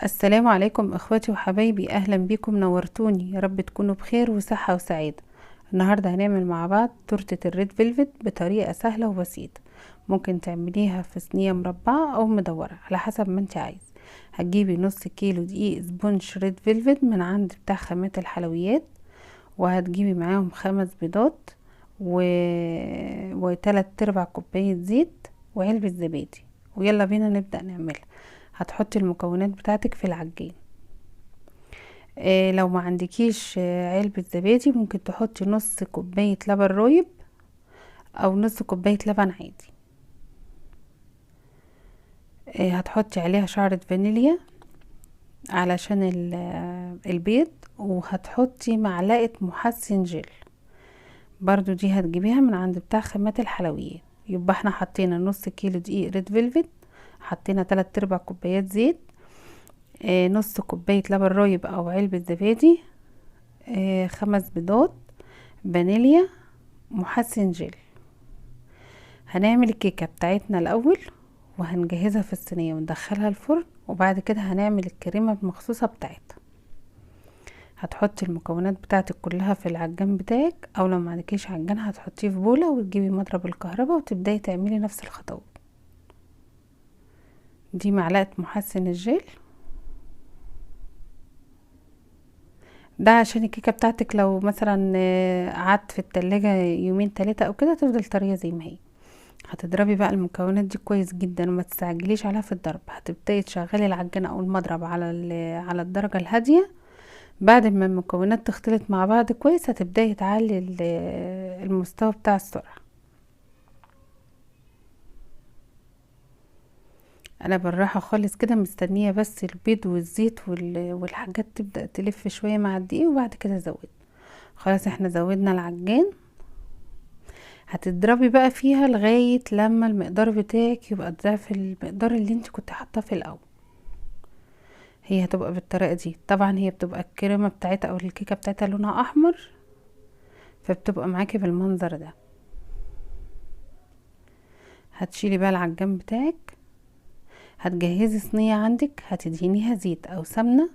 السلام عليكم اخواتي وحبايبي، اهلا بيكم، نورتوني، يا رب تكونوا بخير وصحة وسعادة. النهاردة هنعمل مع بعض تورتة ال red velvet بطريقة سهلة وبسيطة، ممكن تعمليها في صينية مربعة او مدورة على حسب ما انت عايز. هتجيبي نص كيلو دقيق sponge red velvet من عند بتاع خامات الحلويات، وهتجيبي معاهم 5 بيضات وتلات ارباع كوباية زيت وعلبة زبادي. ويلا بينا نبدأ نعملها. هتحطي المكونات بتاعتك في العجين. لو ما عندكيش علبة زبادي ممكن تحطي نص كوباية لبن رايب او نص كوباية لبن عادي. هتحطي عليها شعرة فانيليا علشان البيض، وهتحطي معلقة محسن جل برضو، دي هتجيبيها من عند بتاع خامات الحلويات. يبقى احنا حطينا نص كيلو دقيق red velvet، حطينا 3/4 كوبايات زيت، نص كوباية لبن رايب او علبة زبادي، 5 بيضات، فانيليا، محسن جل. هنعمل الكيكة بتاعتنا الاول وهنجهزها في الصينية وندخلها الفرن، وبعد كده هنعمل الكريمة المخصوصة بتاعتها. هتحطي المكونات بتاعتك كلها في العجان بتاعك، او لو ما عندكيش عجان هتحطيه في بولة وتجيبي مضرب الكهرباء وتبداي تعملي نفس الخطوات. دي معلقة محسن الجل ده عشان الكيكة بتاعتك لو مثلا قعدت في التلاجة يومين تلاتة او كده تفضل طرية زي ما هي. هتضربي بقى المكونات دي كويس جدا وما تستعجليش عليها في الضرب. هتبداي تشغلي العجينة او المضرب على الدرجة الهادية. بعد ما المكونات تختلط مع بعض كويس هتبداي تعلي المستوى بتاع السرعة. انا بالراحة خالص كده مستنية بس البيض والزيت والحاجات تبدأ تلف شوية مع الدقيق، وبعد كده زود. خلاص احنا زودنا العجان. هتضربي بقى فيها لغاية لما المقدار بتاعك يبقى ضعف المقدار اللي انت كنت حاطاه في الاول. هي هتبقى بالطريقة دي. طبعا هي بتبقى الكريمة بتاعتها او الكيكة بتاعتها لونها احمر، فبتبقى معاكي بالمنظر ده. هتشيلي بقى العجان بتاعك، هتجهزي صينية عندك هتدهنيها زيت او سمنة،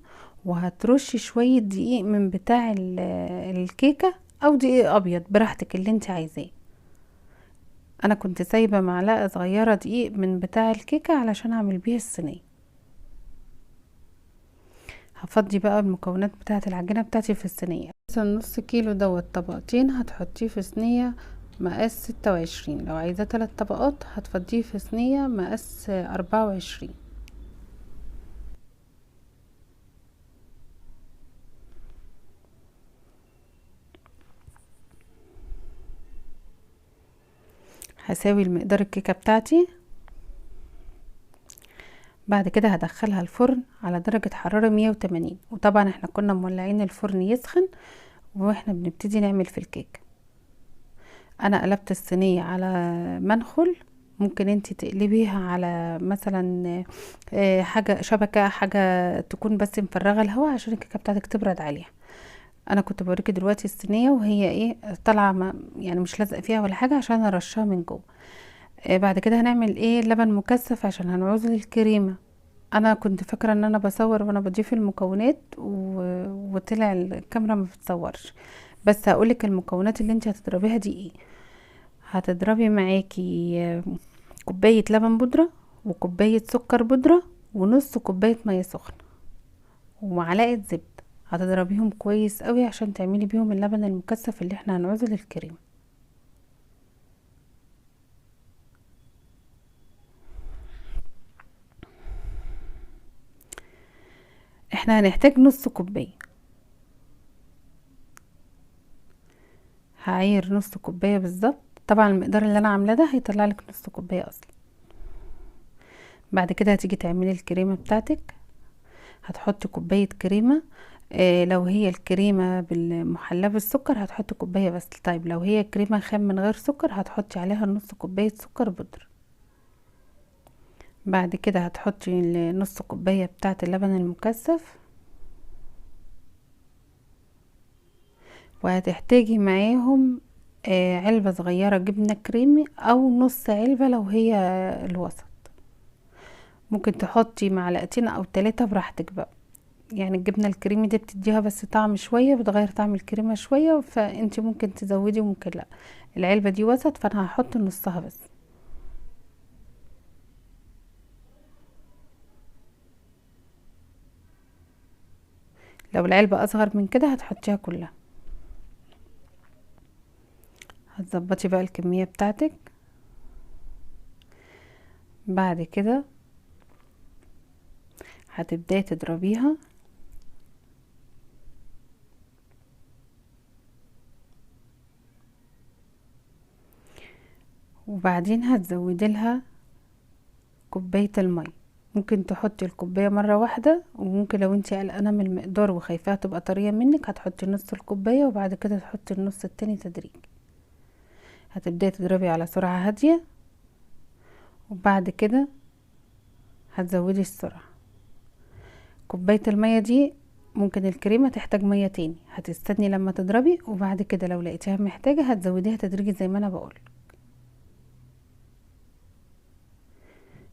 وهترشي شوية دقيق من بتاع الكيكة او دقيق ابيض براحتك اللي انت عايزاه. انا كنت سايبة معلقة صغيرة دقيق من بتاع الكيكة علشان اعمل بيها الصينية. هفضي بقى المكونات بتاعة العجينة بتاعتي في الصينية. النص كيلو دوت طبقتين هتحطيه في صينية مقاس 26، لو عايزة 3 طبقات هتفضيه في صينية مقاس 24. هساوي المقدار الكيكة بتاعتي. بعد كده هدخلها الفرن على درجة حرارة 180، وطبعا احنا كنا مولعين الفرن يسخن واحنا بنبتدي نعمل في الكيكة. انا قلبت الصينية على منخل، ممكن انتي تقلبيها على مثلا، حاجة شبكة، حاجة تكون بس مفرغة الهواء عشان الكيكة بتاعتك تبرد عليها. انا كنت بوريكي دلوقتي الصينية وهي طالعة يعني مش لازقة فيها ولا حاجة عشان ارشها من جوه. بعد كده هنعمل لبن مكثف عشان هنعوز الكريمة. انا كنت فاكرة ان انا بصور وانا بضيف المكونات وطلع الكاميرا ما بتصورش، بس هقولك المكونات اللي انت هتضربيها دي ايه. هتضربي معاكي كوباية لبن بودرة وكوباية سكر بودرة ونص كوباية مية سخنة ومعلقة زبدة. هتضربيهم كويس قوي عشان تعملي بيهم اللبن المكثف اللي احنا هنعوزه للكريمة. احنا هنحتاج نص كوباية، هعاير نص كوباية بالظبط. طبعا المقدار اللي انا عاملاه ده هيطلع لك نص كوباية اصلا. بعد كده هتيجي تعملي الكريمة بتاعتك. هتحطي كوباية كريمة، لو هي الكريمة بالمحلاه بالسكر هتحطي كوباية بس. طيب لو هي كريمة خام من غير سكر هتحطي عليها نص كوباية سكر بودرة. بعد كده هتحطي نص كوباية بتاعة اللبن المكثف، وهتحتاجي معاهم علبة صغيرة جبنة كريمي او نص علبة لو هي الوسط. ممكن تحطي معلقتين او 3 براحتك بقى. يعني الجبنة الكريمي دي بتديها بس طعم شوية، بتغير طعم الكريمة شوية، فانت ممكن تزودي وممكن لا. العلبة دي وسط، فانا هحط نصها بس. لو العلبة اصغر من كده هتحطيها كلها. هتظبطي بقى الكمية بتاعتك. بعد كده هتبداي تضربيها. وبعدين هتزودي لها كوباية المية. ممكن تحطي الكوباية مرة واحدة، وممكن لو انتي قلقانة من المقدار وخايفاها تبقى طرية منك هتحطي نص الكوباية وبعد كده تحطي النص التاني تدريج. هتبداي تضربي على سرعة هادية، وبعد كده هتزودي السرعة. كوباية المية دي ممكن الكريمة تحتاج مية تاني، هتستني لما تضربي، وبعد كده لو لقيتيها محتاجة هتزوديها تدريجي زي ما انا بقول.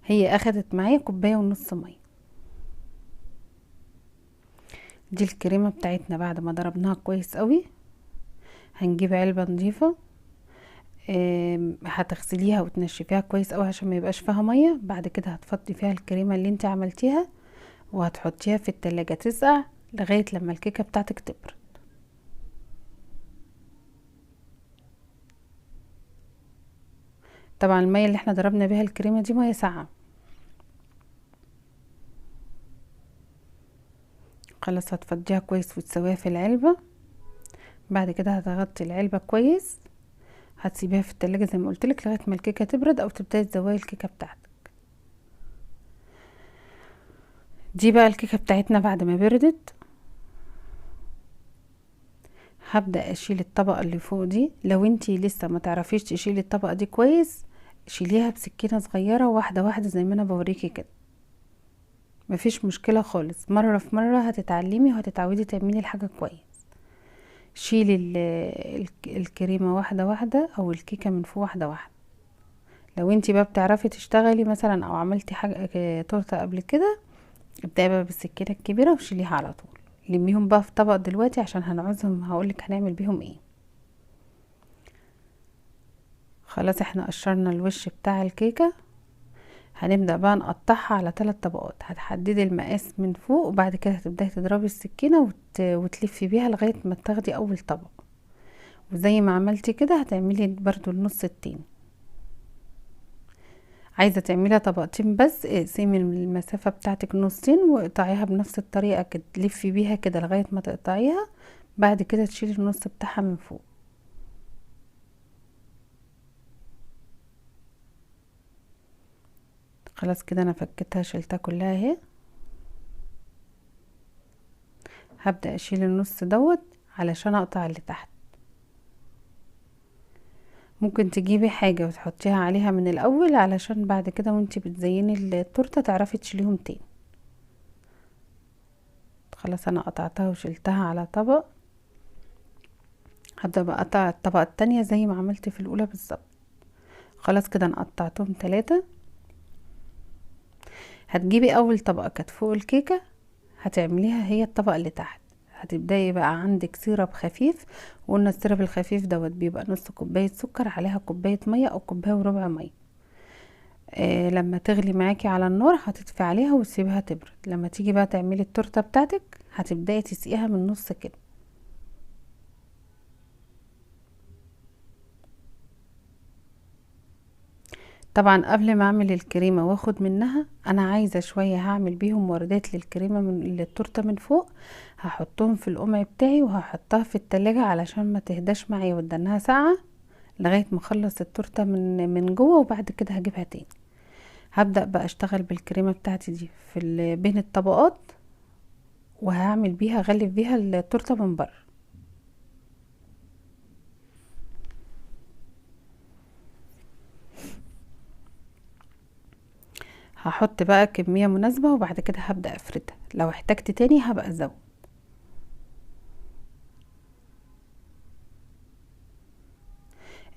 هي اخدت معايا كوباية ونص مية. دي الكريمة بتاعتنا بعد ما ضربناها كويس قوي. هنجيب علبة نظيفة، هتغسليها وتنشفيها كويس قوي عشان ما يبقاش فيها مية. بعد كده هتفضي فيها الكريمة اللي انت عملتيها وهتحطيها في التلاجة تسقع لغاية لما الكيكة بتاعتك تبرد. طبعا المية اللي احنا ضربنا بيها الكريمة دي مية ساقعة. خلاص هتفضيها كويس وتسويها في العلبة. بعد كده هتغطي العلبة كويس، هتسيبيها في التلاجة زي ما قلتلك لغاية ما الكيكة تبرد او تبداي تزوقي الكيكة بتاعتك. دي بقى الكيكة بتاعتنا بعد ما بردت. هبدأ اشيل الطبقة اللي فوق دي. لو انتي لسه ما تعرفيش تشيلي الطبقة دي كويس شيليها بسكينة صغيرة واحدة واحدة زي ما انا بوريكي كده، مفيش مشكلة خالص. مرة في مرة هتتعلمي وهتتعودي تعملي الحاجة كويس. شيلي الكريمة واحدة واحدة او الكيكة من فوق واحدة واحدة. لو انتي بقى بتعرفي تشتغلي مثلا او عملتي حاجة تورتة قبل كده ابدأي بقى بالسكينة الكبيرة وشيليها على طول. لميهم بقى في طبق دلوقتي عشان هنعوزهم، هقولك هنعمل بيهم ايه. خلاص احنا قشرنا الوش بتاع الكيكة. هنبدأ بقى نقطعها على 3 طبقات. هتحددي المقاس من فوق وبعد كده هتبدأي تضربي السكينة وتلفي بيها لغاية ما تاخدي اول طبق. وزي ما عملتي كده هتعملي برضو النص التاني. عايزة تعمليها طبقتين بس اقسمي المسافة بتاعتك نصين واقطعيها بنفس الطريقة كده، لفي بيها كده لغاية ما تقطعيها. بعد كده تشيلي النص بتاعها من فوق. خلاص كده انا فكيتها شلتها كلها اهي. هبدأ اشيل النص دوت علشان اقطع اللي تحت. ممكن تجيبي حاجة وتحطيها عليها من الاول علشان بعد كده وانتي بتزيني التورتة تعرفي تشيليهم تاني. خلاص انا قطعتها وشلتها على طبق. هبدأ بقى اقطع الطبقة التانية زي ما عملت في الاولى بالظبط. خلاص كده انا قطعتهم 3. هتجيبي اول طبقة كانت فوق الكيكة هتعمليها هي الطبقة اللي تحت. هتبداي بقى عندك syrup خفيف، وقلنا ال syrup الخفيف دوت بيبقى نص كوباية سكر عليها كوباية مية او كوباية وربع مية. لما تغلي معاكي على النار هتطفي عليها وتسيبها تبرد. لما تيجي بقى تعملي التورتة بتاعتك هتبداي تسقيها من النص كده. طبعا قبل ما اعمل الكريمة واخد منها انا عايزه شوية هعمل بيهم وردات للكريمه من للتورته من فوق. هحطهم في القمع بتاعي وهحطها في التلاجة علشان ما تهداش معايا وتدنها ساقعه لغاية ما اخلص التورتة من جوه، وبعد كده هجيبها تاني. هبدا بقى اشتغل بالكريمه بتاعتي دي في بين الطبقات، وهعمل بيها غلف بيها التورتة من بره. هحط بقى كمية مناسبة وبعد كده هبدأ افردها. لو احتجت تاني هبقى ازود.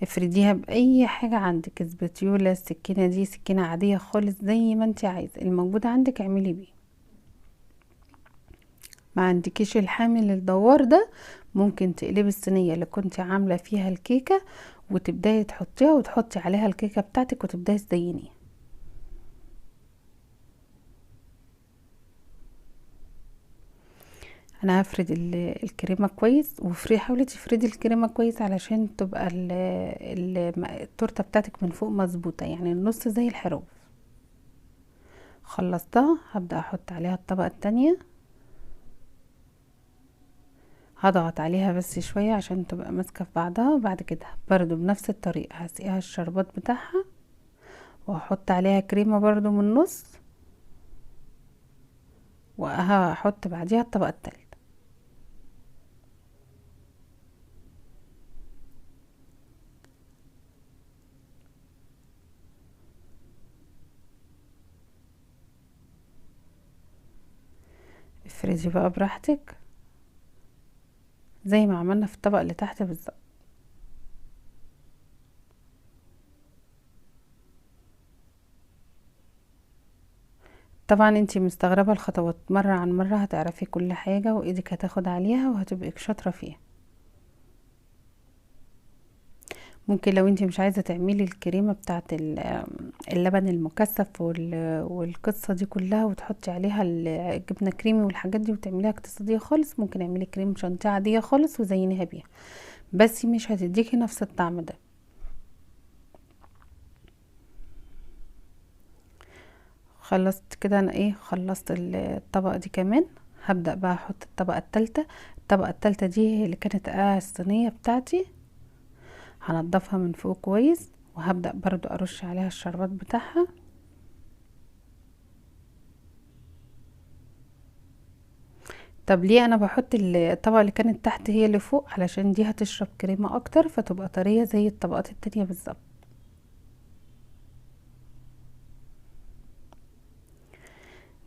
افرديها باي حاجة عندك، spatula، السكينة دي سكينة عادية خالص، زي ما انت عايزة، الموجود عندك اعملي بيه. ما عندكيش الحامل الدوار ده، ممكن تقلبي الصينية اللي كنت عاملة فيها الكيكة وتبداي تحطيها وتحطي عليها الكيكة بتاعتك وتبداي تزينيها. انا هفرد الكريمة كويس، حاولي تفردي الكريمة كويس علشان تبقى التورتة بتاعتك من فوق مظبوطة، يعني النص زي الحروف. خلصتها، هبدأ احط عليها الطبقة التانية، هضغط عليها بس شوية عشان تبقى ماسكة في بعضها. وبعد كده برضو بنفس الطريقة هسقيها الشربات بتاعها وهحط عليها كريمة برضو من النص، وهحط بعديها الطبقة التالتة. افردي بقى براحتك زي ما عملنا في الطبق اللي تحت بالظبط. طبعا انتي مستغربة الخطوات، مرة عن مرة هتعرفي كل حاجة وايدك هتاخد عليها وهتبقي شاطرة فيها. ممكن لو انتي مش عايزة تعملي الكريمة بتاعت اللبن المكثف والقصة دي كلها وتحطي عليها الجبنة كريمي والحاجات دي وتعمليها اقتصادية خالص، ممكن اعملي كريم شانتيه عادية خالص وزينيها بيها، بس مش هتديكي نفس الطعم ده. خلصت كده انا ايه، خلصت الطبقة دي كمان. هبدأ بقى احط الطبقة التالتة. الطبقة التالتة دي اللي كانت قاع الصينية بتاعتي، هنضفها من فوق كويس، وهبدأ برضو ارش عليها الشربات بتاعها. طب ليه انا بحط الطبقة اللي كانت تحت هي اللي فوق؟ علشان دي هتشرب كريمة اكتر فتبقى طرية زي الطبقات التانية بالظبط.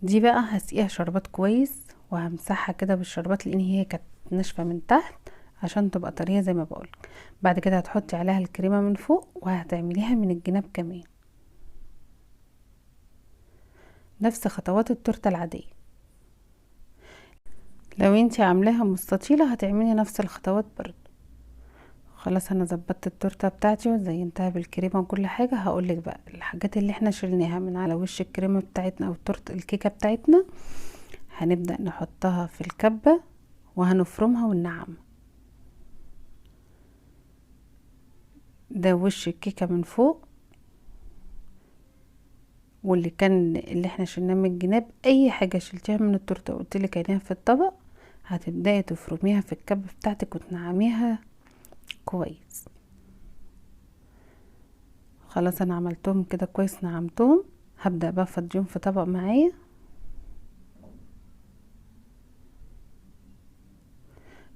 دي بقى هسقيها شربات كويس وهمسحها كده بالشربات لان هي كانت ناشفة من تحت عشان تبقى طرية زي ما بقولك. بعد كده هتحطي عليها الكريمة من فوق وهتعمليها من الجناب كمان، نفس خطوات التورتة العادية. لو انتي عاملاها مستطيلة هتعملي نفس الخطوات برضو. خلاص انا ظبطت التورتة بتاعتي وزينتها بالكريمة وكل حاجة. هقولك بقى الحاجات اللي احنا شلناها من على وش الكريمة بتاعتنا او التورتة الكيكة بتاعتنا، هنبدأ نحطها في الكبة وهنفرمها وننعمها. ده وش الكيكة من فوق، واللي كان اللي احنا شلناه من الجناب، اي حاجة شلتيها من التورتة وقلتلك عليها في الطبق هتبدأي تفرميها في الكبة بتاعتك وتنعميها كويس. خلاص انا عملتهم كده كويس، نعمتهم. هبدأ بقى افضيهم في طبق معايا.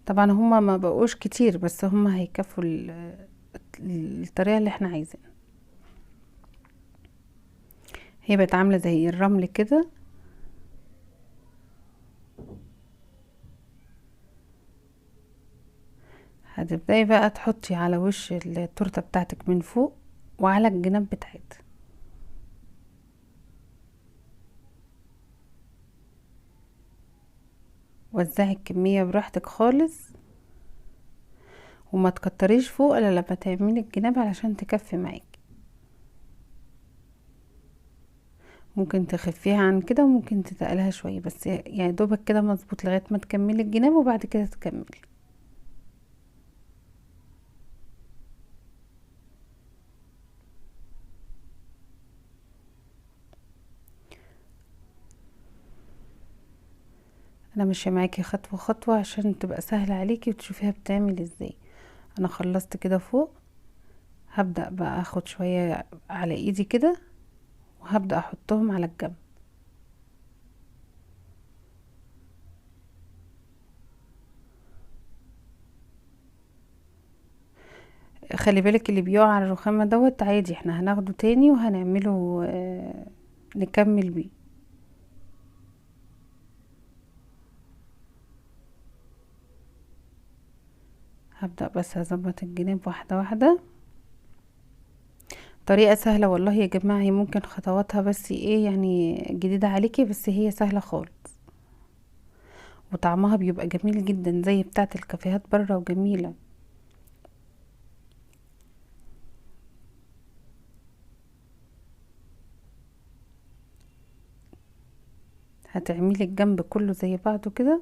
طبعا هما ما بقوش كتير بس هما هيكفوا الطريقة اللي احنا عايزينها. هي بقت عاملة زي الرمل كده. هتبدأي بقى تحطي على وش التورتة بتاعتك من فوق وعلى الجناب بتاعتها. وزعي الكمية براحتك خالص وما تكتريش فوق الا لما تعملي الجناب علشان تكفي معاكي. ممكن تخفيها عن كده وممكن تتقلها شوية، بس يعني دوبك كده مظبوط لغاية ما تكملي الجناب وبعد كده تكملي. انا ماشية معاكي خطوة خطوة عشان تبقى سهلة عليكي وتشوفيها بتعمل ازاي. انا خلصت كده فوق، هبدأ بقى اخد شوية على ايدي كده وهبدأ احطهم على الجنب. خلي بالك اللي بيقع على الرخامة دوت عادي، احنا هناخده تاني وهنعمله نكمل بيه. هبدأ بس هظبط الجناب واحدة واحدة. طريقة سهلة والله يا جماعة، هي ممكن خطواتها بس ايه يعني جديدة عليكي، بس هي سهلة خالص، وطعمها بيبقى جميل جدا زي بتاعة الكافيهات برا وجميلة. هتعملي الجنب كله زي بعضه كده.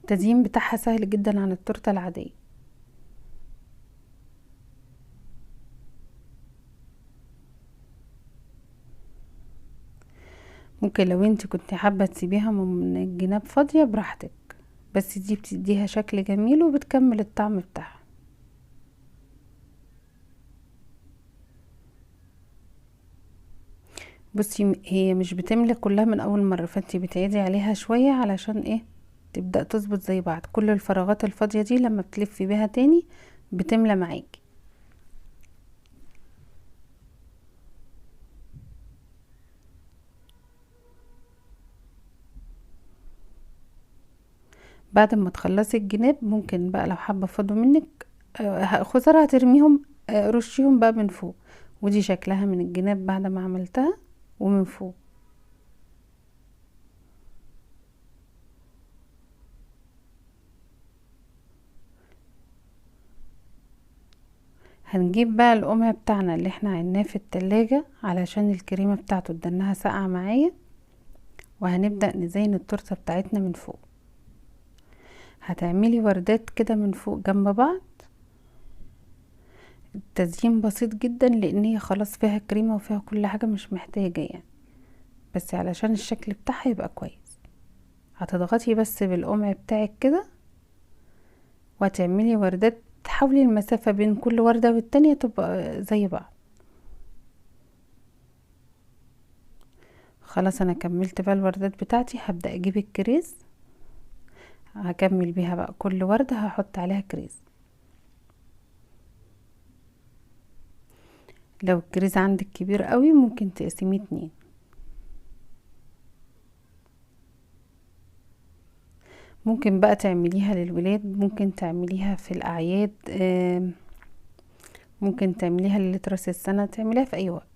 التزيين بتاعها سهل جدا عن التورتة العادية. ممكن لو انت كنت حابة تسيبيها من الجناب فاضية براحتك، بس دي بتديها شكل جميل وبتكمل الطعم بتاعها. بصي هي مش بتملى كلها من اول مرة، فانت بتعيدي عليها شوية علشان ايه تبدأ تظبط زي بعض. كل الفراغات الفاضية دي لما بتلفي بيها تاني بتملى معاكي. بعد ما تخلصي الجناب ممكن بقى لو حابة فاضوا منك، خسارة هترميهم، رشيهم بقى من فوق. ودي شكلها من الجناب بعد ما عملتها ومن فوق. هنجيب بقى القمع بتاعنا اللي احنا عيناه في التلاجة علشان الكريمة بتاعته تدنها ساقعة معايا، وهنبدأ نزين التورتة بتاعتنا من فوق. هتعملي وردات كده من فوق جنب بعض. التزيين بسيط جدا لان هي خلاص فيها كريمة وفيها كل حاجة، مش محتاجة يعني، بس علشان الشكل بتاعها يبقى كويس. هتضغطي بس بالقمع بتاعك كده وهتعملي وردات، تحاولي المسافة بين كل وردة والتانية تبقى زي بعض. خلاص انا كملت بقى الوردات بتاعتي. هبدأ اجيب الكريز، هكمل بيها بقى كل وردة هحط عليها كريز. لو الكريز عندك كبير قوي ممكن تقسميه 2. ممكن بقى تعمليها للولاد، ممكن تعمليها في الأعياد، ممكن تعمليها ليلة راس السنة، تعمليها في أي وقت.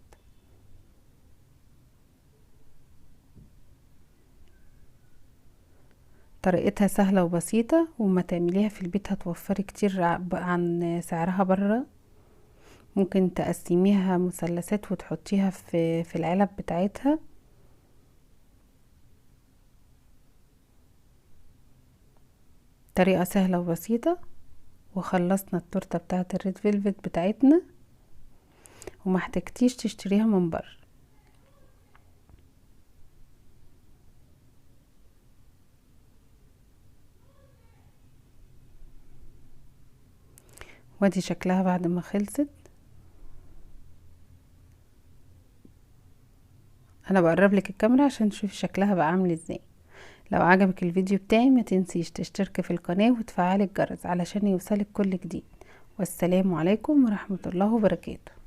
طريقتها سهلة وبسيطة، وما تعمليها في البيت هتوفري كتير عن سعرها برا. ممكن تقسميها مثلثات وتحطيها في العلب بتاعتها. طريقة سهلة وبسيطة. وخلصنا التورتة بتاعت ال red velvet بتاعتنا، وما احتاجتيش تشتريها من بره. وادي شكلها بعد ما خلصت. انا بقرب لك الكاميرا عشان تشوفي شكلها بقى عامل ازاي. لو عجبك الفيديو بتاعي ما تنسيش تشتركي في القناة وتفعلي الجرس علشان يوصلك كل جديد. والسلام عليكم ورحمة الله وبركاته.